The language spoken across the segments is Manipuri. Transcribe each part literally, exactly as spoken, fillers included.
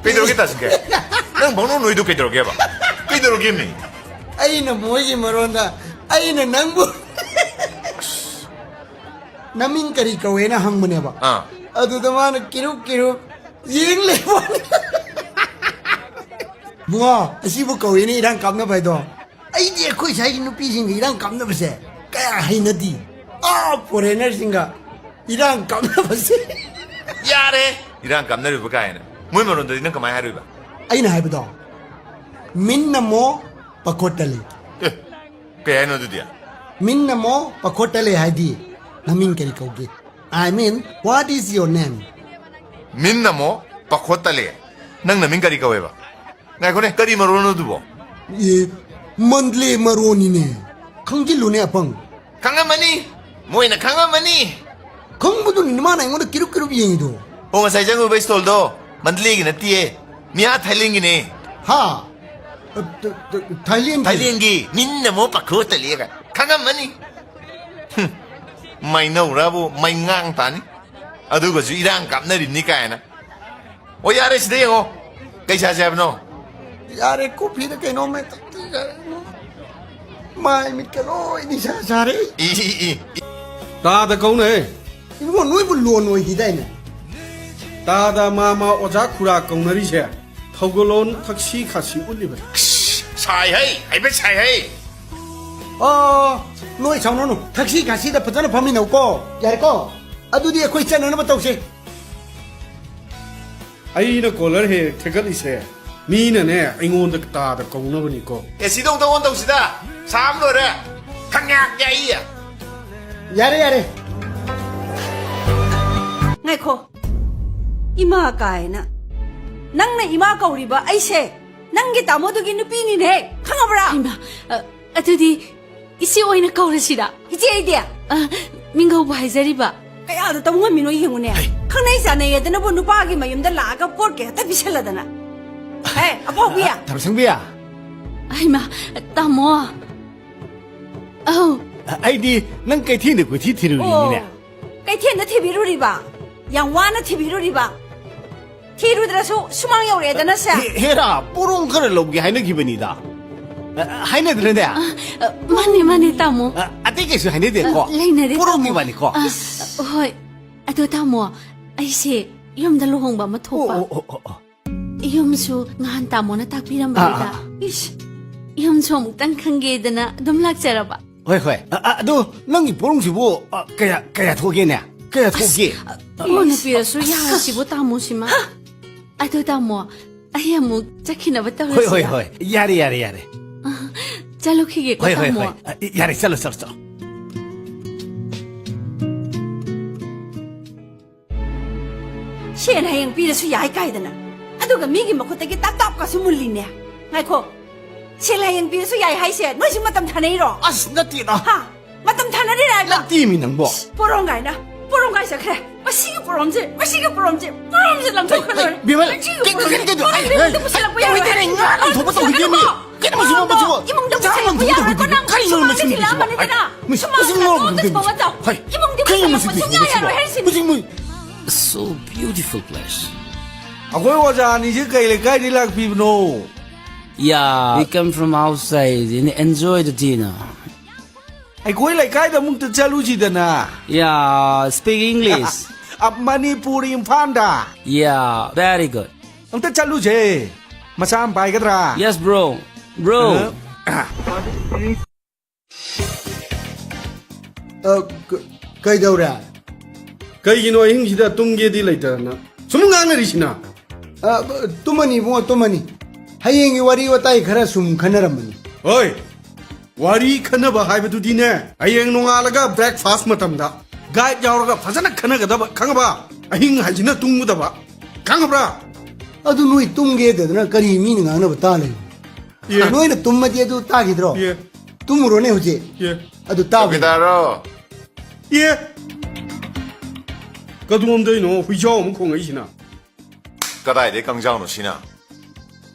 ꯀꯩꯗꯧꯔꯒꯦ, ꯇꯥꯁꯤꯟꯈꯦ? ꯅꯪ ꯄꯪꯅꯣꯛ ꯅꯣꯏꯗꯨ ꯀꯩꯗꯧꯔꯒꯦꯕ? ꯀꯩꯗꯧꯔꯒꯦ, ꯃꯤ? ꯑꯩꯅ ꯃꯣꯏꯒꯤ ꯃꯔꯣꯟꯗ, ꯑꯩꯅ ꯅꯪꯕꯨ "ꯅꯃꯤꯡ ꯀꯔꯤ ꯀꯧꯋꯦꯅ?" ꯍꯪꯕꯅꯦꯕ꯫ ꯑꯥ꯫ ꯑꯗꯨꯗ ꯃꯥꯅ ꯀꯤꯔꯨꯞ ꯀꯤꯔꯨꯞ ꯌꯦꯡ ꯂꯩꯕ꯫ "ꯕꯨꯡꯉꯣ, ꯑꯁꯤꯕꯨ ꯀꯧꯋꯦꯅꯦ ꯏꯔꯥꯡ ꯀꯥꯞꯅꯕ ꯍꯥꯏꯗꯣ?" ꯑꯩꯗꯤ ꯑꯩꯈꯣꯏ ꯁ꯭ꯋꯥꯏꯒꯤ ꯅꯨꯄꯤꯁꯤꯡꯒ ꯏꯔꯥꯡ ꯀꯥꯞꯅꯕꯁꯦ ꯀꯌꯥ ꯍꯩꯅꯗꯤ꯫ ꯑꯥ, ꯐꯣꯔꯦꯅꯔꯁꯤꯡꯒ ꯏꯔꯥꯡ ꯀꯥꯞꯅꯕꯁꯦ꯫ ꯌꯥꯔꯦ! ꯏꯔꯥꯡ ꯀꯥꯞꯅꯔꯤꯕ ꯀꯥꯏꯅ꯫ ꯃꯣꯏ ꯃꯔꯣꯟꯗꯗꯤ ꯅꯪ ꯀꯃꯥꯏꯅ ꯍꯥꯏꯔꯨꯏꯕ? ꯑꯩꯅ ꯍꯥꯏꯕꯗꯣ, "ꯃꯤꯟꯅꯃꯣ ꯄꯈꯣꯇꯂꯤ"꯫ ꯑꯦ, ꯀꯩ ꯍꯥꯏꯅꯣ ꯑꯗꯨꯗꯤ? "ꯃꯤꯟꯅꯃꯣ ꯄꯈꯣꯇꯂꯦ" ꯍꯥꯏꯗꯤ, "ꯅꯃꯤꯡ ꯀꯔꯤ ꯀꯧꯒꯦ?" I mean, what is your name? ꯃꯤꯟꯅꯃꯣ ꯄꯈꯣꯇꯂꯦ꯫ ꯅꯪ ꯅꯃꯤꯡ ꯀꯔꯤ ꯀꯧꯋꯦꯕ? ꯉꯥꯏꯈꯣꯅꯦ, ꯀꯔꯤ ꯃꯔꯣꯟꯅꯣ ꯑꯗꯨꯕꯣ? ꯑꯦ, ꯃꯟꯗꯂꯦ ꯃꯔꯣꯟꯅꯤꯅꯦ꯫ ꯈꯪꯖꯤꯜꯂꯨꯅꯦ, ꯑꯄꯪ꯫ ꯈꯪꯉꯝꯃꯅꯤ꯫ ꯃꯣꯏꯅ ꯈꯪꯉꯝꯃꯅꯤ꯫ ꯈꯪꯕꯗꯨꯅꯤ ꯃꯥꯅ ꯑꯩꯉꯣꯟꯗ ꯀꯤꯔꯨꯞ ꯀꯤꯔꯨꯞ ꯌꯦꯡꯉꯤꯗꯣ꯫ ꯑꯣ, ꯉꯁꯥꯏ ꯆꯪꯉꯨꯕ ꯏꯁꯇꯣꯜꯗꯣ ꯃꯟꯗꯂꯦꯒꯤ ꯅꯠꯇꯤꯌꯦ꯫ ꯃꯤꯌꯥ ꯊꯥꯏꯂꯦꯟꯒꯤꯅꯦ꯫ ꯍꯥ? ꯑ, ꯇ-, ꯇ-, ꯊꯥꯏꯂꯦꯟꯒꯤ? ꯊꯥꯏꯂꯦꯟꯒꯤ ꯃꯤꯟꯅꯃꯣ ꯄꯈꯣꯇꯂꯦꯒ꯫ ꯈꯪꯉꯝꯃꯅꯤ꯫ ꯍꯨꯝ, ꯃꯩꯅꯧꯔꯕꯨ ꯃꯩꯉꯥꯡ ꯇꯥꯅꯤ꯫ ꯑꯗꯨꯒꯁꯨ ꯏꯔꯥꯡ ꯀꯥꯞꯅꯔꯤꯕꯅꯤ ꯀꯥꯏꯅ꯫ ꯑꯣ, ꯌꯥꯔꯦ, ꯁꯤꯗ ꯌꯦꯡꯉꯣ꯫ ꯀꯩ ꯁꯥꯁꯦ ꯍꯥꯏꯕꯅꯣ? ꯌꯥꯔꯦ, ꯀꯣꯐꯤꯗ ꯀꯩꯅꯣꯝ ꯍꯦꯛꯇ ꯌꯥꯔꯦ꯫ ꯃꯥꯏ ꯃꯤꯠꯀ ꯂꯣꯏ ꯅꯤꯁꯥ ꯁꯥꯔꯦ꯫ E, E, E, E. ꯇꯥꯗ ꯀꯧꯅꯍꯦ꯫ ꯏꯕꯨꯡꯉꯣ, ꯅꯣꯏꯕꯨ ꯂꯣꯟ ꯑꯣꯏꯈꯤꯗꯥꯏꯅꯦ? ꯇꯥꯗ ꯃꯥꯃ ꯑꯣꯖꯥ ꯈꯨꯔꯥ ꯀꯧꯅꯔꯤꯁꯦ ꯊꯧꯒꯜꯂꯣꯟ ꯊꯛꯁꯤ ꯈꯥꯁꯤ ꯎꯠꯂꯤꯕꯅꯤ꯫ ꯁꯥꯏ ꯍꯩ, ꯍꯥꯏꯐꯦꯠ ꯁꯥꯏ ꯍꯩ꯫ ꯑꯣ, ꯅꯣꯏ ꯁꯥꯎꯅꯅꯨ꯫ ꯊꯛꯁꯤ ꯈꯥꯁꯤꯗ ꯐꯖꯅ ꯐꯝꯃꯤꯟꯅꯧꯀꯣ꯫ ꯌꯥꯔꯦꯀꯣ? ꯑꯗꯨꯗꯤ ꯑꯩꯈꯣꯏ ꯆꯠꯅꯅꯕ ꯇꯧꯁꯦ꯫ ꯑꯩꯅ ꯀꯣꯂꯔ ꯍꯦꯛ ꯍꯦꯛ ꯊꯦꯛꯀꯠꯂꯤꯁꯦ ꯃꯤꯅꯅꯦ ꯑꯩꯉꯣꯟꯗ ꯇꯥꯗ ꯀꯧꯅꯕꯅꯤꯀꯣ꯫ ꯑꯦ, ꯁꯤꯗ ꯑꯃꯨꯛꯇ ꯑꯣꯟ ꯇꯧꯁꯤꯗ꯫ ꯁꯥꯕ ꯂꯣꯏꯔꯦ꯫ ꯈꯪꯌꯥꯛ ꯌꯥꯛꯏ꯫ ꯌꯥꯔꯦ, ꯌꯥꯔꯦ꯫ ꯉꯥꯏꯈꯣ꯫ ꯏꯃꯥ ꯀꯥꯏꯅ꯫ ꯅꯪꯅ ꯏꯃꯥ ꯀꯧꯔꯤꯕ ꯑꯩꯁꯦ ꯅꯪꯒꯤ ꯇꯥꯃꯣꯗꯨꯒꯤ ꯅꯨꯄꯤꯅꯤꯅꯦ꯫ ꯈꯪꯉꯕ꯭ꯔꯥ? ꯏꯃꯥ, ꯑ, ꯑꯗꯨꯗꯤ ꯏꯆꯦ ꯑꯣꯏꯅ ꯀꯧꯔꯁꯤꯔ? ꯏꯆꯦ ꯑꯩꯗꯤ? ꯑ, ꯃꯤꯡꯒꯧꯕ ꯍꯥꯏꯖꯔꯤꯕ꯫ ꯀꯌꯥꯗ ꯇꯧ ꯉꯝꯃꯤꯅꯣ ꯌꯦꯡꯉꯨꯅꯦ꯫ ꯍꯩ꯫ ꯈꯪꯅꯩ ꯆꯥꯟꯅꯩꯌꯦꯗꯅꯕꯨ ꯅꯨꯄꯥꯒꯤ ꯃꯌꯨꯝꯗ ꯂꯥꯛꯑꯒ ꯄꯣꯠ ꯀꯩ ꯍꯦꯛꯇ ꯄꯤꯁꯜꯂꯗꯅ꯫ ꯍꯦ, ꯑꯐꯥꯎꯕꯤ꯫ ꯊꯔꯣꯏꯁꯪꯕꯤ꯫ ꯍꯩꯃꯥ, ꯇꯥꯃꯣ꯫ ꯑꯧ꯫ ꯑꯩꯗꯤ ꯅꯪ ꯀꯩꯊꯦꯜꯗ ꯀꯣꯏꯊꯤ ꯊꯤꯔꯨꯔꯤꯅꯤꯅꯦ꯫ ꯑꯣ꯫ ꯀꯩꯊꯦꯜꯗ ꯊꯤꯕꯤꯔꯨꯔꯤꯕ? ꯌꯥꯝ ꯋꯥꯅ ꯊꯤꯕꯤꯔꯨꯔꯤꯕ? ꯊꯤꯔꯨꯗ꯭ꯔꯁꯨ ꯁꯨꯃꯥꯡ ꯌꯧꯔꯛꯑꯦꯗꯅ ꯁꯦ꯫ ꯍꯦ-, ꯍꯦꯔꯥ, ꯄꯣꯔꯣꯝ ꯈꯔ ꯂꯧꯒꯦ ꯍꯥꯏꯅꯈꯤꯕꯅꯤꯗ꯫ ꯑ, ꯍꯥꯏꯅꯗ꯭ꯔꯅꯦ? ꯑ, ꯑ, ꯃꯥꯅꯦ, ꯃꯥꯅꯦ, ꯇꯥꯃꯣ꯫ ꯑ, ꯑꯇꯩ ꯀꯩꯁꯨ ꯍꯥꯏꯅꯗꯦꯀꯣ? ꯑ, ꯂꯩꯅꯔꯦ, ꯄꯣꯔꯣꯝꯒꯤ ꯇꯥꯃꯣ꯫ ꯋꯥꯅꯤꯀꯣ? ꯑ, ꯍꯣꯏ꯫ ꯑꯗꯣ, ꯇꯥꯃꯣ, ꯑꯩꯁꯦ ꯌꯨꯝꯗ ꯂꯨꯍꯣꯡꯕ ꯑꯃ ꯊꯣꯛꯄ꯫ ꯑꯣ, ꯑꯣ, ꯑꯣ, ꯑꯣ, ꯑꯣ꯫ ꯌꯨꯝꯁꯨ ꯉꯍꯥꯟ ꯇꯥꯃꯣꯅ ꯇꯥꯛꯄꯤꯔꯝꯕꯗꯨꯗ꯫ ꯑꯥ, ꯑꯥ, ꯑꯥ꯫ ꯏꯁ, ꯌꯨꯝꯁꯨ ꯑꯃꯨꯛꯇꯪ ꯈꯪꯒꯦꯗꯅ ꯑꯗꯨꯝ ꯂꯥꯛꯆꯔꯕ꯫ ꯍꯣꯏ, ꯍꯣꯏ꯫ ꯑ, ꯑ, ꯑꯗꯣ ꯅꯪꯒꯤ ꯄꯣꯔꯣꯝꯁꯤꯕꯨ, ꯑ, ꯀꯌꯥ, ꯀꯌꯥ ꯊꯣꯛꯒꯦꯅꯦ? ꯀꯌꯥ ꯊꯣꯛꯒꯦ? ꯑꯁ, ꯀꯣꯟꯅ ꯄꯤꯔꯁꯨ ꯌꯥꯔꯁꯤꯕꯨ ꯇꯥꯃꯣꯁꯤꯃ꯫ ꯑꯗꯣ ꯇꯥꯃꯣ, ꯑꯩ ꯑꯃꯨꯛ ꯆꯠꯈꯤꯅꯕ ꯍꯣꯏ, ꯍꯣꯏ, ꯇꯧꯔꯁꯤꯔ? ꯍꯣꯏ꯫ ꯌꯥꯔꯦ, ꯌꯥꯔꯦ, ꯌꯥꯔꯦ꯫ ꯑ, ꯆꯠꯂꯨꯈꯤꯒꯦꯀꯣ, ꯍꯣꯏ, ꯍꯣꯏ, ꯇꯥꯃꯣ꯫ ꯍꯣꯏ꯫ ꯑ, ꯌꯥꯔꯦ, ꯆꯠꯂꯣ, ꯆꯠꯂꯣ, ꯆꯠꯂꯣ꯫ ꯁꯦꯟ ꯍꯌꯦꯡ ꯄꯤꯔꯁꯨ ꯌꯥꯏ ꯀꯥꯏꯗꯅ꯫ ꯑꯗꯨꯒ ꯃꯤꯒꯤ ꯃꯈꯨꯠꯇꯒꯤ ꯇꯞ ꯇꯞꯀꯁꯨ ꯃꯨꯜꯂꯤꯅꯦ꯫ ꯉꯥꯏꯈꯣ꯫ ꯁꯦꯟ ꯍꯌꯦꯡ ꯄꯤꯔꯁꯨ ꯌꯥꯏ ꯍꯥꯏꯁꯦ ꯅꯣꯏꯁꯨ ꯃꯇꯝ ꯊꯥꯅꯩꯔꯣ? ꯑꯁ, ꯅꯠꯇꯦꯗ꯫ ꯍꯥ? ꯃꯇꯝ ꯊꯥꯅꯔꯤꯔ ꯍꯥꯏꯕ? ꯅꯠꯇꯦꯃꯤ ꯅꯪꯕꯣ꯫ ꯄꯣꯔꯣꯝ ꯀꯥꯏꯅ꯫ ꯄꯣꯔꯣꯝ ꯀꯥꯏ ꯆꯠꯈ꯭ꯔꯦ? ꯃꯁꯤꯒꯤ ꯄꯣꯔꯣꯝꯁꯦ, ꯃꯁꯤꯒꯤ ꯄꯣꯔꯣꯝꯁꯦ, ꯄꯣꯔꯣꯝꯁꯦ ꯂꯪꯊꯣꯛꯈ꯭ꯔ ꯂꯣꯏꯔꯦ꯫ ꯍꯩ, ꯕꯤꯃꯜ, ꯃꯁꯤꯒꯤ ꯀꯩꯅꯣ, ꯄꯣꯔꯣꯝꯁꯦ ꯀꯩꯅꯣ, ꯀꯩꯅꯣ, ꯄꯣꯔꯣꯝꯁꯦ ꯍꯩ, ꯏꯃꯨꯡꯗ ꯍꯩ, ꯄꯨꯁꯤꯜꯂꯛꯄ ꯌꯥꯔꯣꯏ꯫ ꯍꯩ, ꯍꯩ, ꯉꯥ ꯂꯪꯊꯣꯛꯄ ꯇꯧꯈꯤꯒꯦꯃꯤ꯫ ꯀꯩꯅꯣ ꯃꯁꯤꯕꯣ? ꯄꯣꯔꯣꯝꯗꯣ ꯃꯁꯤꯕꯣ? ꯏꯃꯨꯡꯗ ꯆꯥꯛ ꯄꯨꯁꯤꯜꯂꯛꯄ ꯂꯪꯊꯣꯛꯄ ꯌꯥꯔꯣꯏꯀꯣ ꯇꯧꯈꯤꯒꯦꯃꯤ꯫ ꯅꯪ? ꯀꯔꯤꯅꯣ ꯁꯨꯃꯥꯡꯗ ꯃꯁꯤꯕꯣ? ꯊꯤꯜꯂꯛꯑꯕꯅꯤꯗꯅ꯫ ꯍꯩ, ꯁꯨꯃꯥꯡꯗ ꯃꯁꯤ ꯉꯥꯎꯔꯕ ꯊꯣꯡꯗ ꯅꯨꯄꯤꯁꯤꯕꯣ? ꯊꯣꯡꯉ ꯆꯥꯎ꯫ ꯍꯩ, ꯏꯃꯨꯡꯗꯤ ꯀꯩꯅꯣ ꯄꯨꯁꯤꯜꯂꯛꯄ ꯃꯁꯤꯕꯣ? ꯁꯨꯡꯌꯥ ꯃꯁꯤꯕꯣ? ꯌꯥꯔꯣꯏ ꯍꯥꯏꯔꯤꯁꯤꯅꯤ꯫ ꯃꯁꯤ ꯃꯣꯏ So beautiful place. ꯑꯩꯈꯣꯏ ꯑꯣꯖꯥ ꯑꯅꯤꯁꯦ ꯀꯩ ꯂꯩꯀꯥꯏꯗꯒꯤ ꯂꯥꯛꯄꯤꯕꯅꯣ? Yeah, we come from outside and enjoy the dinner. ꯑꯩꯈꯣꯏ ꯂꯩꯀꯥꯏꯗ ꯑꯃꯨꯛꯇ ꯆꯠꯂꯨꯁꯤꯗꯅ꯫ Yeah, speak English. ꯑ, ꯃꯅꯤꯄꯨꯔ, ꯏꯝꯐꯥꯜꯗ꯫ Yeah, very good. ꯑꯝꯇ ꯆꯠꯂꯨꯁꯦ꯫ ꯃꯆꯥ ꯑꯃ ꯄꯥꯏꯒꯗ꯭ꯔꯥ? Yes, bro. Bro. ꯑ, ꯑ, ꯀ-, ꯀꯩꯗꯧꯔꯦ? ꯀꯩꯒꯤꯅꯣ ꯑꯍꯤꯡꯁꯤꯗ ꯇꯨꯝꯒꯦꯗꯤ ꯂꯩꯇꯗꯅ ꯁꯨꯝ ꯉꯥꯡꯅꯔꯤꯁꯤꯅ? ꯑ, ꯕ-, ꯇꯨꯝꯃꯅꯤ ꯏꯕꯨꯡꯉꯣ, ꯇꯨꯝꯃꯅꯤ꯫ ꯍꯌꯦꯡꯒꯤ ꯋꯥꯔꯤ ꯋꯥꯇꯥꯏ ꯈꯔ ꯁꯨꯝ ꯈꯟꯅꯔꯝꯕꯅꯤ꯫ ꯍꯣꯏ, ꯋꯥꯔꯤ ꯈꯟꯅꯕ ꯍꯥꯏꯕꯗꯨꯗꯤꯅꯦ, ꯍꯌꯦꯡ ꯅꯣꯡꯉꯥꯜꯂꯒ breakfast ꯃꯇꯝꯗ guide ꯌꯥꯎꯔꯒ ꯐꯖꯅ ꯈꯟꯅꯒꯗꯕ, ꯈꯪꯉꯕ? ꯑꯍꯤꯡ ꯍꯥꯏꯁꯤꯅ ꯇꯨꯝꯒꯗꯕ, ꯈꯪꯉꯕ꯭ꯔꯥ? ꯑꯗꯨ ꯅꯣꯏ ꯇꯨꯝꯒꯦꯗꯗꯅ ꯀꯔꯤ ꯃꯤꯅ ꯉꯥꯡꯅꯕ ꯇꯥ ꯂꯩꯕ? ꯑꯦ꯫ ꯅꯣꯏꯅ ꯇꯨꯝꯃꯗꯤ ꯑꯗꯨ ꯇꯥꯈꯤꯗ꯭ꯔꯣ? ꯑꯦ꯫ ꯇꯨꯝꯃꯨꯔꯣꯅꯦ ꯍꯧꯖꯤꯛ꯫ ꯑꯦ꯫ ꯑꯗꯨ ꯇꯥꯕ ꯆꯧꯀꯤꯗꯥꯔꯣ? ꯑꯦ꯫ ꯀꯗꯣꯝꯗꯩꯅꯣ ꯍꯨꯏꯖꯥꯎ ꯑꯃ ꯈꯣꯡꯉꯛꯏꯁꯤꯅ? ꯀꯗꯥꯏꯗꯩ ꯀꯥꯡꯖꯥꯎꯅꯣ ꯁꯤꯅ?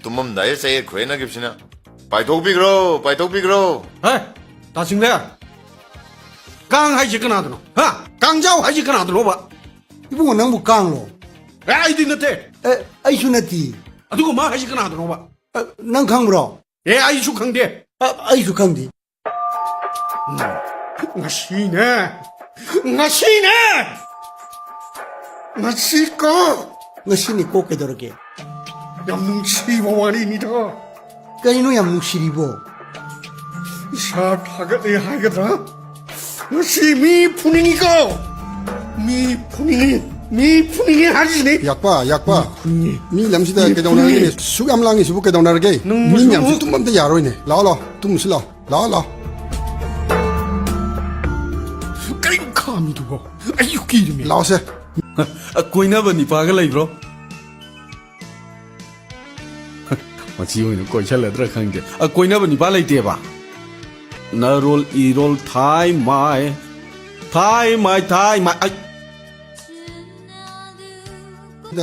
ꯇꯨꯝꯃꯝꯗꯥꯏꯗ ꯆꯌꯦꯠ ꯈꯣꯏꯌꯦꯠꯅꯈꯤꯕꯁꯤꯅ꯫ ꯄꯥꯏꯊꯣꯛꯄꯤꯈ꯭ꯔꯣ, ꯄꯥꯏꯊꯣꯛꯄꯤꯈ꯭ꯔꯣ꯫ ꯍꯦ, ꯇꯥꯁꯤꯡꯂꯦ꯫ ꯀꯥꯡ ꯍꯥꯏꯁꯦ ꯀꯅꯥꯗꯅꯣ? ꯍꯥ? ꯀꯥꯡꯖꯥꯎ ꯍꯥꯏꯁꯤ ꯀꯅꯥꯗꯅꯣꯕ? ꯏꯕꯨꯡꯉꯣ, ꯅꯪꯕꯨ ꯀꯥꯡꯂꯣ? ꯑꯦ, ꯑꯩꯗꯤ ꯅꯠꯇꯦ꯫ ꯑꯦ, ꯑꯩꯁꯨ ꯅꯠꯇꯦ꯫ ꯑꯗꯨꯒ ꯃꯥ ꯍꯥꯏꯁꯤ ꯀꯅꯥꯗꯅꯣꯕ? ꯑꯦ, ꯅꯪ ꯈꯪꯕ꯭ꯔꯣ? ꯑꯦ, ꯑꯩꯁꯨ ꯈꯪꯗꯦ꯫ ꯑ, ꯑꯩꯁꯨ ꯈꯪꯗꯦ꯫ ꯉꯁꯤꯅꯦ, ꯉꯁꯤꯅꯦ, ꯉꯁꯤꯀꯣ꯫ ꯉꯁꯤꯅꯤꯀꯣ ꯀꯩꯗꯧꯔꯒꯦ? ꯌꯥꯝ ꯅꯨꯡꯁꯤꯕ ꯋꯥꯔꯤꯅꯤꯗ꯫ ꯀꯔꯤꯅꯣ ꯌꯥꯝ ꯅꯨꯡꯁꯤꯔꯤꯕꯣ? ꯏꯁꯥ ꯊꯥꯒꯠꯂꯦ ꯍꯥꯏꯒꯗ꯭ꯔꯥ? ꯉꯁꯤ ꯃꯤ ꯐꯨꯅꯤꯡꯉꯤꯀꯣ꯫ ꯃꯤ ꯐꯨꯅꯤꯡꯉꯤ꯫ ꯃꯤ ꯐꯨꯅꯤꯡꯉꯤ ꯍꯥꯏꯁꯤꯅꯤ꯫ ꯌꯥꯛꯄ, ꯌꯥꯛꯄ꯫ ꯐꯨꯅꯤꯡꯉꯤ꯫ ꯃꯤ ꯂꯝꯁꯤꯗ ꯃꯤ ꯀꯩꯗꯧꯅꯔꯒꯦꯅꯦ? ꯐꯨꯅꯤꯡꯉꯤ꯫ ꯁꯨꯛ ꯌꯥꯝ ꯂꯥꯡꯉꯤꯁꯤꯕꯨ ꯀꯩꯗꯧꯅꯔꯒꯦ? ꯅꯨꯡꯕꯨ ꯃꯤ ꯃꯌꯥꯝꯁꯤ ꯁꯨꯝ ꯇꯨꯝꯕ ꯑꯝꯇ ꯌꯥꯔꯣꯏꯅꯦ꯫ ꯂꯥꯛꯑꯣ, ꯂꯥꯛꯑꯣ, ꯇꯨꯝꯃꯨꯁꯤ ꯂꯥꯛꯑꯣ꯫ ꯂꯥꯛꯑꯣ, ꯂꯥꯛꯑꯣ꯫ ꯀꯔꯤꯅꯣ ꯈꯥꯝꯃꯤꯗꯨꯕꯣ? ꯑꯩꯁꯨ ꯀꯤꯔꯤꯃꯤ꯫ ꯂꯥꯛꯑꯣꯁꯦ꯫ ꯑ, ꯀꯣꯏꯅꯕ ꯅꯤꯄꯥꯒ ꯂꯩꯕ꯭ꯔꯣ? ꯃꯁꯤ ꯑꯣꯏꯅ ꯀꯣꯏꯁꯜꯂꯗ꯭ꯔꯥ ꯈꯪꯗꯦ꯫ ꯑ, ꯀꯣꯏꯅꯕ ꯅꯤꯄꯥ ꯂꯩꯇꯦꯕ? ꯅꯔꯣꯜ ꯏꯔꯣꯜ ꯊꯥꯏ ꯃꯥꯏ, ꯊꯥꯏ ꯃꯥꯏ, ꯊꯥꯏ ꯃꯥꯏ꯫ ꯑꯩ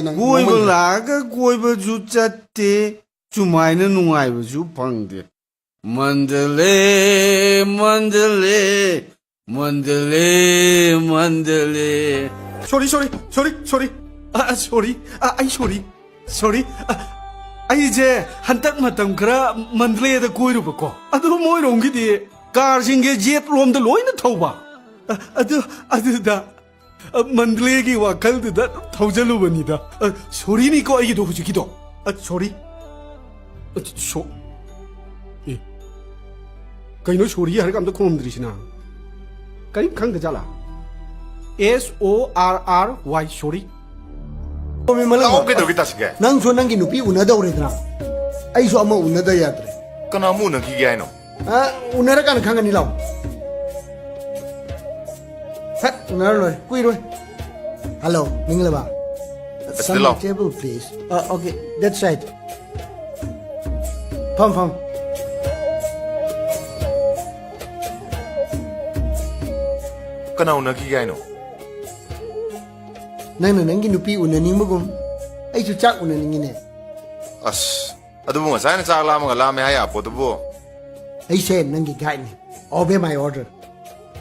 ꯅꯪ ꯀꯣꯏꯕ ꯅꯣꯡꯃꯩ ꯂꯥꯛꯑꯒ ꯀꯣꯏꯕꯁꯨ ꯆꯠꯇꯦ, ꯁꯨꯃꯥꯏꯅ ꯅꯨꯡꯉꯥꯏꯕꯁꯨ ꯐꯪꯗꯦ꯫ Mandalay, Mandalay, Mandalay, Mandalay. Sorry, sorry, sorry, sorry. ꯑ, ꯑ, sorry. ꯑ, ꯑꯩ sorry. Sorry. ꯑ, ꯑꯩꯁꯦ ꯍꯟꯗꯛ ꯃꯇꯝ ꯈꯔ ꯃꯟꯗꯂꯦꯗ ꯀꯣꯏꯔꯨꯕꯀꯣ꯫ ꯑꯗꯨ ꯃꯣꯏꯔꯣꯝꯒꯤꯗꯤ ꯀꯥꯔꯁꯤꯡꯁꯦ ꯖꯦꯠ ꯔꯣꯝꯗ ꯂꯣꯏꯅ ꯊꯧꯕ꯫ ꯑ, ꯑꯗꯨ, ꯑꯗꯨꯗ ꯑ, ꯃꯟꯗꯂꯦꯒꯤ ꯋꯥꯈꯜꯗꯨꯗ ꯊꯧꯖꯜꯂꯨꯕꯅꯤꯗ꯫ ꯑ, sorryꯅꯤꯀꯣ ꯑꯩꯒꯤꯗꯣ ꯍꯧꯖꯤꯛꯀꯤꯗꯣ꯫ ꯑ, sorry꯫ ꯑ, so-, ꯑꯦ, ꯀꯩꯅꯣ sorry ꯍꯥꯏꯔꯒ ꯑꯝꯇ ꯈꯨꯝꯃꯝꯗ꯭ꯔꯤꯁꯤꯅ? ꯀꯔꯤꯝ ꯈꯪꯗ ꯖꯥꯠꯂꯥ? S O R R Y, sorry꯫ ꯂꯥꯛꯑꯣ, ꯀꯩꯗꯧꯒꯦ ꯇꯥꯁꯤꯒꯦ? ꯅꯪꯁꯨ ꯅꯪꯒꯤ ꯅꯨꯄꯤ ꯎꯅꯗꯧꯔꯦꯗꯅ, ꯑꯩꯁꯨ ꯑꯃ ꯎꯅꯗ ꯌꯥꯗ꯭ꯔꯦ꯫ ꯀꯅꯥ ꯑꯃꯨꯛ ꯎꯅꯈꯤꯒꯦ ꯍꯥꯏꯅꯣ? ꯑ, ꯎꯅꯔꯀꯥꯟꯗ ꯈꯪꯒꯅꯤ, ꯂꯥꯎ꯫ ꯁꯠ ꯎꯅꯔ ꯂꯣꯏꯔꯦ, ꯀꯨꯏꯔꯣꯏ꯫ Hello, ꯅꯤꯡꯂꯕ? ꯑꯁꯤꯗ ꯂꯥꯎ꯫ Some table, please. ꯑ, okay, that's right. ꯐꯝ, ꯐꯝ꯫ ꯀꯅꯥ ꯎꯅꯈꯤꯒꯦ ꯍꯥꯏꯅꯣ? ꯅꯪꯅ ꯅꯪꯒꯤ ꯅꯨꯄꯤ ꯎꯅꯅꯤꯡꯕꯒꯨꯝ, ꯑꯩꯁꯨ ꯆꯥꯛ ꯎꯅꯅꯤꯡꯉꯤꯅꯦ꯫ ꯑꯁ, ꯑꯗꯨꯕꯨ ꯉꯁꯥꯏꯅ ꯆꯥꯛ ꯂꯥꯝꯃꯒ ꯂꯥꯝꯃꯦ ꯍꯥꯏ ꯌꯥꯄꯣꯠꯇꯨꯕꯨ꯫ ꯑꯩꯁꯦ ꯅꯪꯒꯤ guideꯅꯤ꯫ Obey my order꯫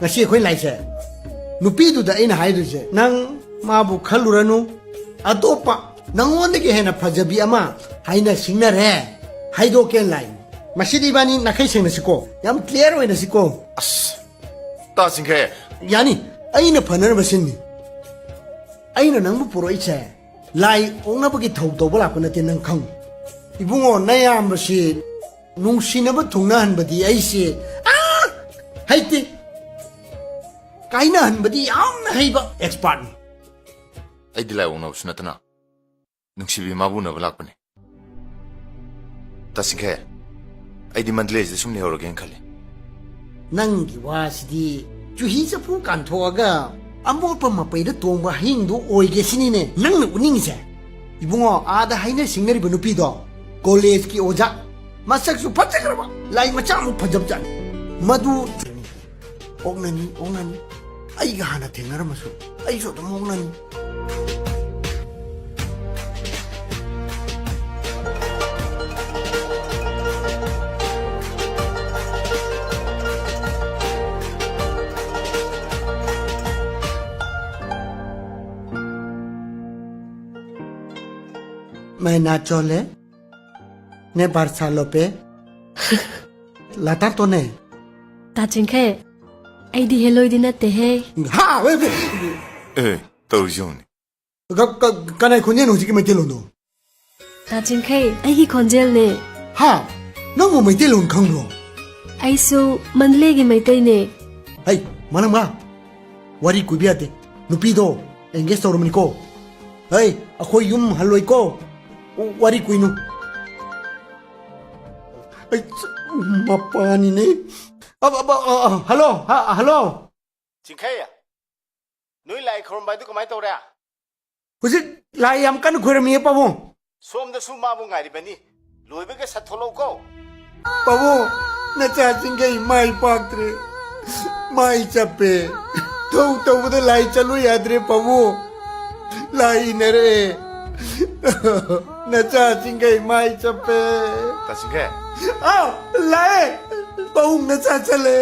ꯉꯁꯤ ꯑꯩꯈꯣꯏ ꯂꯥꯛꯏꯁꯦ ꯅꯨꯄꯤꯗꯨꯗ ꯑꯩꯅ ꯍꯥꯏꯗꯣꯏꯁꯦ, ꯅꯪ ꯃꯥꯕꯨ ꯈꯜꯂꯨꯔꯅꯨ, ꯑꯇꯣꯞꯄ ꯅꯪꯉꯣꯟꯗꯒꯤ ꯍꯦꯟꯅ ꯐꯖꯕꯤ ꯑꯃ ꯍꯥꯏꯅ ꯁꯤꯡꯅꯔꯦ, ꯍꯥꯏꯗꯣꯛꯀꯦꯅ ꯂꯥꯛꯏꯅꯤ꯫ ꯃꯁꯤꯗꯤ ꯏꯕꯥꯅꯤ ꯅꯥꯈꯩ ꯁꯦꯡꯅꯁꯤꯀꯣ, ꯌꯥꯝ ꯀ꯭ꯂꯤꯌꯥꯔ ꯑꯣꯏꯅꯁꯤꯀꯣ꯫ ꯑꯁ, ꯇꯥ ꯆꯤꯡꯈꯩ꯫ ꯌꯥꯅꯤ, ꯑꯩꯅ ꯐꯅꯅꯕ ꯁꯤꯟꯅꯤ꯫ ꯑꯩꯅ ꯅꯪꯕꯨ ꯄꯨꯔꯛꯏꯁꯦ ꯂꯥꯏ ꯑꯣꯛꯅꯕꯒꯤ ꯊꯧ ꯇꯧꯕ ꯂꯥꯛꯄ ꯅꯠꯇꯦ, ꯅꯪ ꯈꯪꯉꯨ꯫ ꯏꯕꯨꯡꯉꯣ, ꯅꯌꯥꯝꯕꯁꯤ ꯅꯨꯡꯁꯤꯅꯕ ꯊꯨꯡꯅꯍꯟꯕꯗꯤ ꯑꯩꯁꯦ, ꯑꯥ, ꯍꯩꯇꯦ꯫ ꯀꯥꯏꯅꯍꯟꯕꯗꯤ ꯌꯥꯝꯅ ꯍꯩꯕ ꯑꯦꯛꯁꯄꯥꯔꯠꯅꯤ꯫ ꯑꯩꯗꯤ ꯂꯥꯏ ꯑꯣꯛꯅꯕꯁꯨ ꯅꯠꯇꯅ ꯅꯨꯡꯁꯤꯕꯤ ꯃꯥꯕꯨ ꯎꯅꯕ ꯂꯥꯛꯄꯅꯦ꯫ ꯇꯥ ꯆꯤꯡꯈꯩ, ꯑꯩꯗꯤ ꯃꯟꯗꯂꯦꯁꯤꯗ ꯁꯨꯝ ꯂꯩꯍꯧꯔꯒꯦꯅ ꯈꯜꯂꯤ꯫ ꯅꯪꯒꯤ ꯋꯥꯁꯤꯗꯤ ꯆꯨꯍꯤ ꯆꯐꯨ ꯀꯥꯟꯊꯣꯛꯑꯒ ꯑꯃꯣꯠꯄ ꯃꯄꯩꯗ ꯇꯣꯡꯕ ꯍꯌꯤꯡꯗꯨ ꯑꯣꯏꯒꯦ ꯁꯤꯅꯤꯅꯦ ꯅꯪꯅ ꯎꯠꯅꯤꯡꯉꯤꯁꯦ꯫ ꯏꯕꯨꯡꯉꯣ, ꯑꯥꯗ ꯍꯥꯏꯅ ꯁꯤꯡꯅꯔꯤꯕ ꯅꯨꯄꯤꯗꯣ ꯀꯣꯂꯦꯖꯀꯤ ꯑꯣꯖꯥ, ꯃꯁꯛꯁꯨ ꯐꯖꯈ꯭ꯔꯕ, ꯂꯥꯏ ꯃꯆꯥ ꯑꯃꯨꯛ ꯐꯖꯕꯖꯥꯠꯅꯤ꯫ ꯃꯗꯨ ꯑꯣꯛꯅꯅꯤ, ꯑꯣꯛꯅꯅꯤ, ꯑꯩꯒ ꯍꯥꯟꯅ ꯊꯦꯡꯅꯔꯝꯃꯁꯨ ꯑꯩꯁꯨ ꯑꯗꯨꯝ ꯑꯣꯛꯅꯅꯤ꯫ ꯃꯩꯅꯥ ꯆꯣꯂꯦ ꯅꯦ ꯕꯥꯔꯁꯥ ꯂꯣꯄꯦ ꯂꯥꯇꯥ ꯇꯣꯅꯦ꯫ ꯇꯥ ꯆꯤꯡꯈꯩ, ꯑꯩꯗꯤ ꯍꯦꯂꯣꯏꯗꯤ ꯅꯠꯇꯦꯍꯦ꯫ ꯍꯥ? ꯑꯦ, ꯑꯦ, ꯑꯦ, ꯇꯧꯔꯤꯁꯤ ꯌꯦꯡꯉꯨꯅꯦ꯫ ꯀ- ꯀ- ꯀꯅꯥꯏ ꯈꯣꯟꯖꯦꯜꯅꯣ ꯍꯧꯖꯤꯛꯀꯤ ꯃꯩꯇꯩꯂꯣꯟꯗꯣ? ꯇꯥ ꯆꯤꯡꯈꯩ, ꯑꯩꯒꯤ ꯈꯣꯟꯖꯦꯜꯅꯦ꯫ ꯍꯥ? ꯅꯪꯕꯨ ꯃꯩꯇꯩꯂꯣꯟ ꯈꯪꯕ꯭ꯔꯣ? ꯑꯩꯁꯨ ꯃꯟꯗꯂꯦꯒꯤ ꯃꯩꯇꯩꯅꯦ꯫ ꯍꯩ, ꯃꯅꯝꯃ, ꯋꯥꯔꯤ ꯀꯨꯏꯕ ꯌꯥꯗꯦ꯫ ꯅꯨꯄꯤꯗꯣ ꯑꯦꯡꯒꯦꯖ ꯇꯧꯔꯝꯕꯅꯤꯀꯣ꯫ ꯍꯩ, ꯑꯩꯈꯣꯏ ꯌꯨꯝ ꯍꯜꯂꯣꯏꯀꯣ꯫ ꯋꯥꯔꯤ ꯀꯨꯏꯅꯨ꯫ ꯑꯩ, ꯃꯄꯥꯅꯤꯅꯦ꯫ ꯑ, ꯑ, ꯑ, ꯑ, ꯍꯜꯂꯣ, ꯍ-, ꯍꯜꯂꯣ꯫ ꯆꯤꯡꯈꯩ, ꯅꯣꯏ ꯂꯥꯏ ꯈꯨꯔꯨꯝꯕ ꯍꯥꯏꯗꯨ ꯀꯃꯥꯏꯅ ꯇꯧꯔꯦ? ꯍꯧꯖꯤꯛ ꯂꯥꯏ ꯌꯥꯝ ꯀꯟꯅ ꯈꯣꯏꯔꯝꯃꯤꯌꯦ ꯄꯥꯕꯨꯡ꯫ ꯁꯣꯝꯗꯁꯨ ꯃꯥꯕꯨ ꯉꯥꯏꯔꯤꯕꯅꯤ, ꯂꯣꯏꯕꯒ ꯁꯠꯊꯣꯛꯂꯛꯎꯀꯣ꯫ ꯄꯥꯕꯨꯡ, ꯅꯆꯥꯁꯤꯡꯈꯩ ꯃꯥꯏ ꯄꯥꯛꯇ꯭ꯔꯦ, ꯃꯥꯏ ꯆꯞꯄꯦ꯫ ꯊꯧ ꯇꯧꯕꯗ ꯂꯥꯏ ꯆꯠꯂꯨ ꯌꯥꯗ꯭ꯔꯦ ꯄꯥꯕꯨꯡ, ꯂꯥꯏ ꯏꯟꯅꯔꯛꯑꯦ꯫ ꯅꯆꯥꯁꯤꯡꯈꯩ ꯃꯥꯏ ꯆꯞꯄꯦ꯫ ꯇꯥ ꯆꯤꯡꯈꯩ꯫ ꯑꯥꯎ, ꯂꯥꯛꯑꯦ꯫ ꯄꯥꯕꯨꯡ, ꯅꯆꯥ ꯆꯠꯂꯦ꯫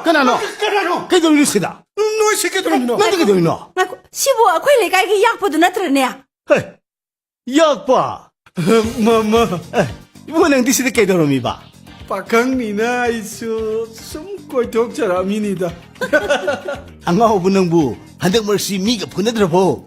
ꯀꯅꯥꯅꯣ? ꯀꯅꯥꯅꯣ? ꯀꯩꯗꯧꯔꯤꯅꯣ ꯁꯤꯗ? ꯅꯣꯏꯁꯤ ꯀꯩꯗꯧꯔꯤꯅꯣ? ꯅꯪꯗꯤ ꯀꯩꯗꯧꯔꯤꯅꯣ? ꯉꯥꯏꯈꯣ, ꯁꯤꯕꯨ ꯑꯩꯈꯣꯏ ꯂꯩꯀꯥꯏꯒꯤ ꯌꯥꯛꯄꯗꯨ ꯅꯠꯇ꯭ꯔꯅꯦ? ꯍꯦ, ꯌꯥꯛꯄ? ꯃꯃꯥ꯫ ꯑꯦ, ꯏꯕꯨꯡꯉꯣ, ꯅꯪꯗꯤ ꯁꯤꯗ ꯀꯩꯗꯧꯔꯝꯃꯤꯕ? ꯄꯥꯈꯪꯅꯤꯅ ꯑꯩꯁꯨ ꯁꯨꯝ ꯀꯣꯏꯊꯣꯛꯆꯔꯛꯑꯃꯤꯅꯤꯗ꯫ ꯑꯉꯥꯎꯕ ꯅꯪꯕꯨ, ꯍꯟꯗꯛ ꯃꯔꯛꯁꯤ ꯃꯤꯒ ꯐꯨꯅꯗ꯭ꯔꯕꯣ?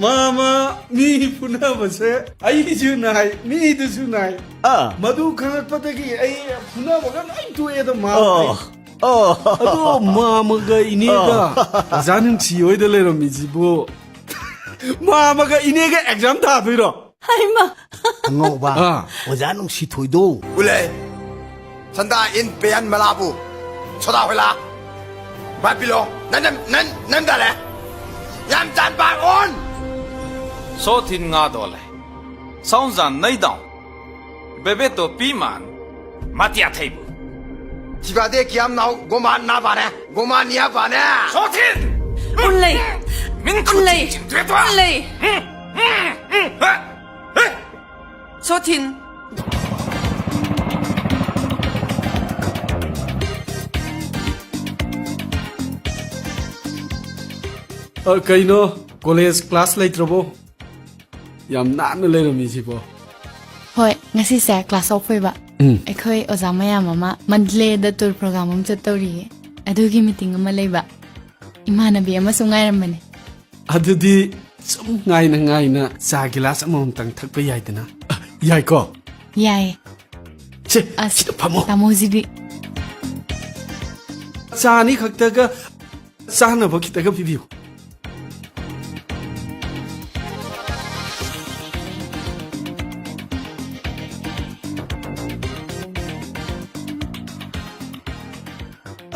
ꯃꯥꯃ, ꯃꯤ ꯐꯨꯅꯕꯁꯦ ꯑꯩꯁꯨ ꯅꯥꯏ, ꯃꯤꯗꯨꯁꯨ ꯅꯥꯏ꯫ ꯑꯥ꯫ ꯃꯗꯨ ꯈꯪꯉꯛꯄꯗꯒꯤ ꯑꯩ ꯐꯨꯅꯕꯒ ꯂꯣꯏ ꯇꯣꯛꯑꯦꯗ, ꯃꯥꯃ꯫ ꯑꯣ, ꯑꯣ꯫ ꯑꯗꯣ ꯃꯥꯃꯒ ꯏꯅꯦꯒ ꯑꯣ꯫ ꯑꯣꯖꯥ ꯅꯨꯡꯁꯤ ꯍꯣꯏꯗ ꯂꯩꯔꯝꯃꯤꯁꯤꯕꯨ, ꯃꯥꯃꯒ ꯏꯅꯦꯒ ꯑꯦꯛꯖꯥꯝ ꯊꯥꯗꯣꯏꯔꯣ? ꯍꯩꯃꯥ! ꯑꯉꯧꯕ, ꯑꯥ꯫ ꯑꯣꯖꯥ ꯅꯨꯡꯁꯤꯊꯣꯏꯗꯣ꯫ ꯎꯂꯦ, ꯁꯟꯗꯥ ꯏꯟ ꯄꯦꯌꯥꯟ ꯃꯂꯥꯕꯨ, ꯁꯣꯗꯥ ꯍꯣꯏꯂꯥ, ꯕꯥꯄꯤꯂꯣ, ꯅꯟ, ꯅꯟ, ꯅꯟ ꯗꯥꯂꯦ, ꯌꯥꯝ ꯆꯥꯟ ꯄꯥꯛ ꯑꯣꯟ꯫ ꯁꯣ ꯊꯤꯟ ꯉꯥ ꯗꯣꯂꯦ, ꯁꯥꯎꯟ ꯖꯥꯟ ꯅꯩ ꯗꯥꯎ, ꯕꯦꯕꯦ ꯇꯣ ꯄꯤ ꯃꯥꯟ, ꯃꯥꯇꯤꯌꯥ ꯊꯩꯕꯨ꯫ ꯊꯤꯕꯥꯗꯦ ꯀꯤꯌꯥꯝ ꯅꯥꯎ, ꯒꯣꯃꯥꯟ ꯅꯥ ꯕꯥꯅꯦ, ꯒꯣꯃꯥꯟ ꯅꯤꯌꯥ ꯕꯥꯅꯦ꯫ ꯁꯣ ꯊꯤꯟ! ꯎꯟ ꯂꯩ! ꯃꯤꯟ ꯎꯟ ꯂꯩ! ꯈꯨꯠ ꯊꯤꯟ ꯊꯨꯌꯦ ꯇꯣ꯫ ꯎꯟ ꯂꯩ! ꯎꯝ, ꯎꯝ, ꯎꯝ, ꯍꯦ, ꯍꯦ꯫ ꯁꯣꯊꯤꯟ꯫ ꯑ, ꯀꯩꯅꯣ, ꯀꯣꯂꯦꯖ ꯀ꯭ꯂꯥꯁ ꯂꯩꯇ꯭ꯔꯕꯣ? ꯌꯥꯝ ꯅꯥꯟꯅ ꯂꯩꯔꯝꯃꯤꯁꯤꯕꯣ꯫ ꯍꯣꯏ, ꯉꯁꯤꯁꯦ ꯀ꯭ꯂꯥꯁ ꯑꯣꯐ ꯑꯣꯏꯕ꯫ ꯎꯝ꯫ ꯑꯩꯈꯣꯏ ꯑꯣꯖꯥ ꯃꯌꯥꯝ ꯑꯃ ꯃꯟꯗꯂꯦꯗ ꯇꯨꯔ ꯄ꯭ꯔꯣꯒ꯭ꯔꯥꯝ ꯑꯃ ꯆꯠꯇꯧꯔꯤꯌꯦ꯫ ꯑꯗꯨꯒꯤ ꯃꯤꯇꯤꯡ ꯑꯃ ꯂꯩꯕ꯫ ꯏꯃꯥꯟꯅꯕꯤ ꯑꯃꯁꯨ ꯉꯥꯏꯔꯝꯕꯅꯦ꯫ ꯑꯗꯨꯗꯤ ꯁꯨꯝ ꯉꯥꯏꯅ ꯉꯥꯏꯅ ꯆꯥ ꯒꯤꯂꯥꯁ ꯑꯃꯃꯝꯇꯪ ꯊꯛꯄ ꯌꯥꯏꯗꯅ? ꯑ, ꯌꯥꯏꯀꯣ? ꯌꯥꯏꯌꯦ꯫ ꯁꯦ, ꯑꯁ, ꯁꯤꯗ ꯐꯝꯃꯣ꯫ ꯇꯥꯃꯣꯁꯤꯗꯤ꯫ ꯆꯥ ꯑꯅꯤ ꯈꯛꯇꯒ ꯆꯥꯅꯕ ꯈꯤꯇꯒ ꯄꯤꯕꯤꯌꯨ꯫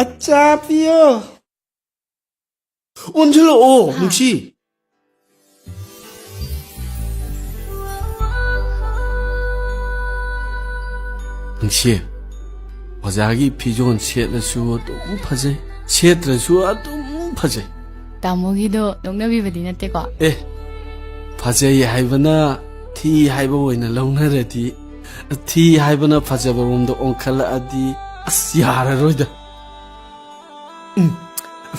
ꯑꯆꯥ ꯄꯤꯌꯣ꯫ ꯑꯣꯟꯁꯤꯜꯂꯛꯑꯣ, ꯍꯥ? ꯅꯨꯡꯁꯤ꯫ ꯅꯨꯡꯁꯤ, ꯑꯣꯖꯥꯒꯤ ꯐꯤꯖꯣꯜ ꯁꯦꯠꯂꯁꯨ ꯑꯗꯨꯝ ꯐꯖꯩ, ꯁꯦꯠꯇ꯭ꯔꯁꯨ ꯑꯗꯨꯝ ꯐꯖꯩ꯫ ꯇꯥꯃꯣꯒꯤꯗꯣ ꯅꯣꯛꯅꯕꯤꯕꯗꯤ ꯅꯠꯇꯦꯀꯣ? ꯑꯦ, ꯐꯖꯩ ꯍꯥꯏꯕꯅ ꯊꯤ ꯍꯥꯏꯕ ꯑꯣꯏꯅ ꯂꯧꯅꯔꯗꯤ, ꯊꯤ ꯍꯥꯏꯕꯅ ꯐꯖꯕꯔꯣꯝꯗ ꯑꯣꯟꯈꯠꯂꯛꯑꯗꯤ, ꯑꯁ, ꯌꯥꯔꯔꯣꯏꯗ꯫ ꯎꯝ,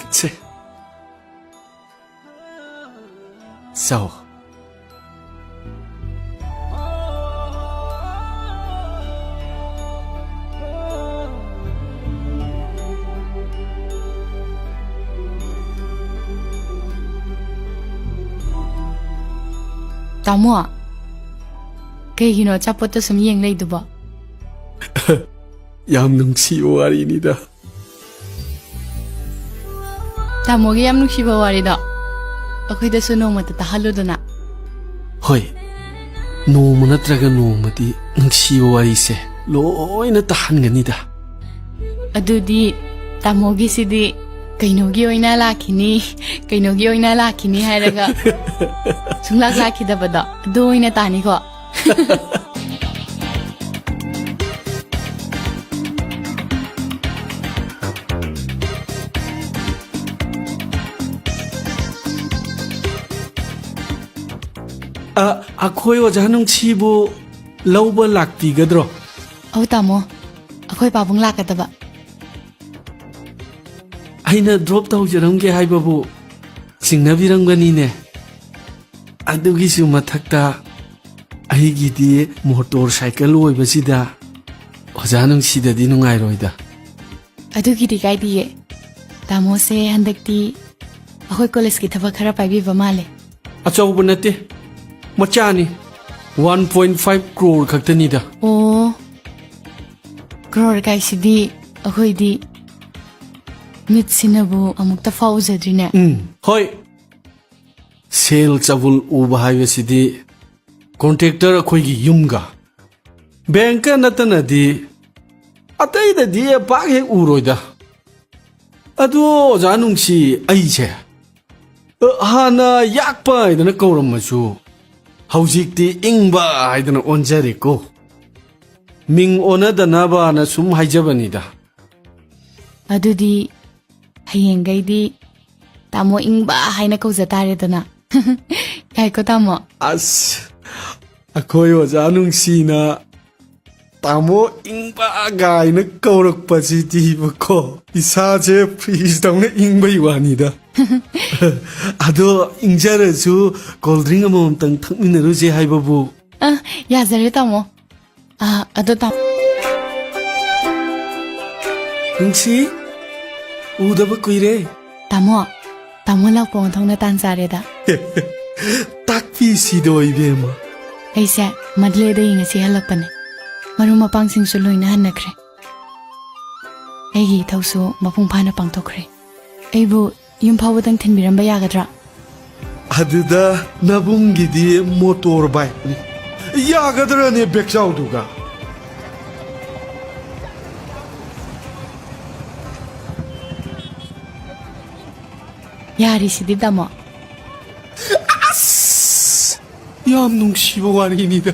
ꯁꯦ꯫ ꯆꯥꯎ꯫ ꯇꯥꯃꯣ, ꯀꯩꯒꯤꯅꯣ ꯑꯆꯥꯄꯣꯠꯇ ꯁꯨꯝ ꯌꯦꯡ ꯂꯩꯗꯨꯕꯣ? ꯌꯥꯝ ꯅꯨꯡꯁꯤꯕ ꯋꯥꯔꯤꯅꯤꯗ꯫ ꯇꯥꯃꯣꯒꯤ ꯌꯥꯝ ꯅꯨꯡꯁꯤꯕ ꯋꯥꯔꯤꯗꯣ ꯑꯩꯈꯣꯏꯗꯁꯨ ꯅꯣꯡꯃꯇ ꯇꯥꯍꯜꯂꯨꯗꯅ꯫ ꯍꯣꯏ, ꯅꯣꯡꯃ ꯅꯠꯇ꯭ꯔꯒ ꯅꯣꯡꯃꯗꯤ ꯅꯨꯡꯁꯤꯕ ꯋꯥꯔꯤꯁꯦ ꯂꯣꯏꯅ ꯇꯥꯍꯟꯒꯅꯤꯗ꯫ ꯑꯗꯨꯗꯤ ꯇꯥꯃꯣꯒꯤꯁꯤꯗꯤ ꯀꯩꯅꯣꯒꯤ ꯑꯣꯏꯅ ꯂꯥꯛꯈꯤꯅꯤ, ꯀꯩꯅꯣꯒꯤ ꯑꯣꯏꯅ ꯂꯥꯛꯈꯤꯅꯤ ꯍꯥꯏꯔꯒ ꯁꯨꯡꯂꯥꯛ ꯂꯥꯛꯈꯤꯗꯕꯗꯣ ꯑꯗꯨ ꯑꯣꯏꯅ ꯇꯥꯅꯤꯀꯣ꯫ ꯑ, ꯑꯩꯈꯣꯏ ꯑꯣꯖꯥ ꯅꯨꯡꯁꯤꯕꯨ ꯂꯧꯕ ꯂꯥꯛꯄꯤꯒꯗ꯭ꯔꯣ? ꯑꯧ ꯇꯥꯃꯣ, ꯑꯩꯈꯣꯏ ꯄꯥꯕꯨꯡ ꯂꯥꯛꯀꯗꯕ꯫ ꯑꯩꯅ ꯗ꯭ꯔꯣꯞ ꯇꯧꯖꯔꯝꯒꯦ ꯍꯥꯏꯕꯕꯨ ꯆꯤꯡꯅꯕꯤꯔꯝꯒꯅꯤꯅꯦ꯫ ꯑꯗꯨꯒꯤꯁꯨ ꯃꯊꯛꯇ ꯑꯩꯒꯤꯗꯤ ꯃꯣꯇꯣꯔ ꯁꯥꯏꯀꯜ ꯑꯣꯏꯕꯁꯤꯗ ꯑꯣꯖꯥ ꯅꯨꯡꯁꯤꯗꯗꯤ ꯅꯨꯡꯉꯥꯏꯔꯣꯏꯗ꯫ ꯑꯗꯨꯒꯤꯗꯤ ꯀꯥꯏꯗꯤꯌꯦ꯫ ꯇꯥꯃꯣꯁꯦ ꯍꯟꯗꯛꯇꯤ ꯑꯩꯈꯣꯏ ꯀꯣꯂꯦꯖꯀꯤ ꯊꯕꯛ ꯈꯔ ꯄꯥꯏꯕꯤꯕ ꯃꯥꯜꯂꯦ꯫ ꯑꯆꯧꯕ ꯅꯠꯇꯦ, ꯃꯆꯥꯅꯤ꯫ One point five crore ꯈꯛꯇꯅꯤꯗ꯫ ꯑꯣ, ꯀ꯭ꯔꯣꯔ ꯀꯥꯏꯁꯤꯗꯤ ꯑꯩꯈꯣꯏꯗꯤ ꯃꯤꯠꯁꯤꯅꯕꯨ ꯑꯃꯨꯛꯇ ꯐꯥꯎꯖꯗ꯭ꯔꯤꯅꯦ꯫ ꯎꯝ, ꯍꯣꯏ꯫ ꯁꯦꯜ ꯆꯕꯨꯜ ꯎꯕ ꯍꯥꯏꯕꯁꯤꯗꯤ ꯀꯣꯟꯇ꯭ꯔꯦꯛꯇꯔ ꯑꯩꯈꯣꯏꯒꯤ ꯌꯨꯝꯒ ꯕꯦꯡꯀ ꯅꯠꯇꯅꯗꯤ ꯑꯇꯩꯗꯗꯤ ꯄꯥꯛ ꯍꯦꯛ ꯎꯔꯣꯏꯗ꯫ ꯑꯗꯨ ꯑꯣꯖꯥ ꯅꯨꯡꯁꯤ, ꯑꯩꯁꯦ, ꯑ, ꯍꯥꯟꯅ ꯌꯥꯛꯄ ꯍꯥꯏꯗꯅ ꯀꯧꯔꯝꯃꯁꯨ ꯍꯧꯖꯤꯛꯇꯤ ꯏꯪꯕ ꯍꯥꯏꯗꯅ ꯑꯣꯟꯖꯔꯦꯀꯣ꯫ ꯃꯤꯡ ꯑꯣꯟꯅꯗꯅꯕꯅ ꯁꯨꯝ ꯍꯥꯏꯖꯕꯅꯤꯗ꯫ ꯑꯗꯨꯗꯤ ꯍꯌꯦꯡꯈꯩꯗꯤ ꯇꯥꯃꯣ ꯏꯪꯕ ꯍꯥꯏꯅ ꯀꯧꯖ ꯇꯥꯔꯦꯗꯅ꯫ ꯌꯥꯏꯀꯣ ꯇꯥꯃꯣ? ꯑꯁ, ꯑꯩꯈꯣꯏ ꯑꯣꯖꯥ ꯅꯨꯡꯁꯤꯅ ꯇꯥꯃꯣ ꯏꯪꯕ ꯀꯥꯏꯅ ꯀꯧꯔꯛꯄꯁꯤꯗꯤꯕꯀꯣ, ꯏꯁꯥꯁꯦ ꯐ꯭ꯔꯤꯖꯇꯧꯅ ꯏꯪꯕꯩ ꯋꯥꯅꯤꯗ꯫ ꯑꯗꯣ ꯏꯪꯖꯔꯁꯨ ꯀꯣꯜ ꯗ꯭ꯔꯤꯡ ꯑꯃꯃꯝꯇꯪ ꯊꯛꯃꯤꯟꯅꯔꯨꯁꯦ ꯍꯥꯏꯕꯕꯨ꯫ ꯑ, ꯌꯥꯖꯔꯦ ꯇꯥꯃꯣ꯫ ꯑ, ꯑꯗꯣ ꯇꯥꯃꯣ꯫ ꯅꯨꯡꯁꯤ, ꯎꯗꯕ ꯀꯨꯏꯔꯦ꯫ ꯇꯥꯃꯣ, ꯇꯥꯃꯣ ꯂꯥꯛꯄ ꯑꯣꯟꯊꯣꯛꯅ ꯇꯥꯟ ꯆꯥꯔꯦꯗ꯫ ꯇꯥꯛꯄꯤꯁꯤꯗꯣ ꯏꯕꯦꯝꯃ꯫ ꯑꯩꯁꯦ ꯃꯗꯂꯦꯗꯒꯤ ꯉꯁꯤ ꯍꯜꯂꯛꯄꯅꯦ꯫ ꯃꯔꯨꯞ ꯃꯄꯥꯡꯁꯤꯡꯁꯨ ꯂꯣꯏꯅ ꯍꯟꯅꯈ꯭ꯔꯦ꯫ ꯑꯩꯒꯤ ꯏꯊꯧꯁꯨ ꯃꯄꯨꯡ ꯐꯥꯅ ꯄꯥꯡꯊꯣꯛꯈ꯭ꯔꯦ꯫ ꯑꯩꯕꯨ ꯌꯨꯝ ꯐꯥꯎꯕꯗꯪ ꯊꯤꯟꯕꯤꯔꯝꯕ ꯌꯥꯒꯗ꯭ꯔꯥ? ꯑꯗꯨꯗ ꯅꯕꯨꯡꯒꯤꯗꯤ ꯃꯣꯇꯣꯔ ꯕꯥꯏꯛꯅꯤ꯫ ꯌꯥꯒꯗ꯭ꯔꯅꯦ ꯕꯦꯛꯆꯥꯎꯗꯨꯒ? ꯌꯥꯔꯤꯁꯤꯗꯤ ꯇꯥꯃꯣ꯫ ꯑꯁ! ꯌꯥꯝ ꯅꯨꯡꯁꯤꯕ ꯋꯥꯔꯤꯅꯤꯗ꯫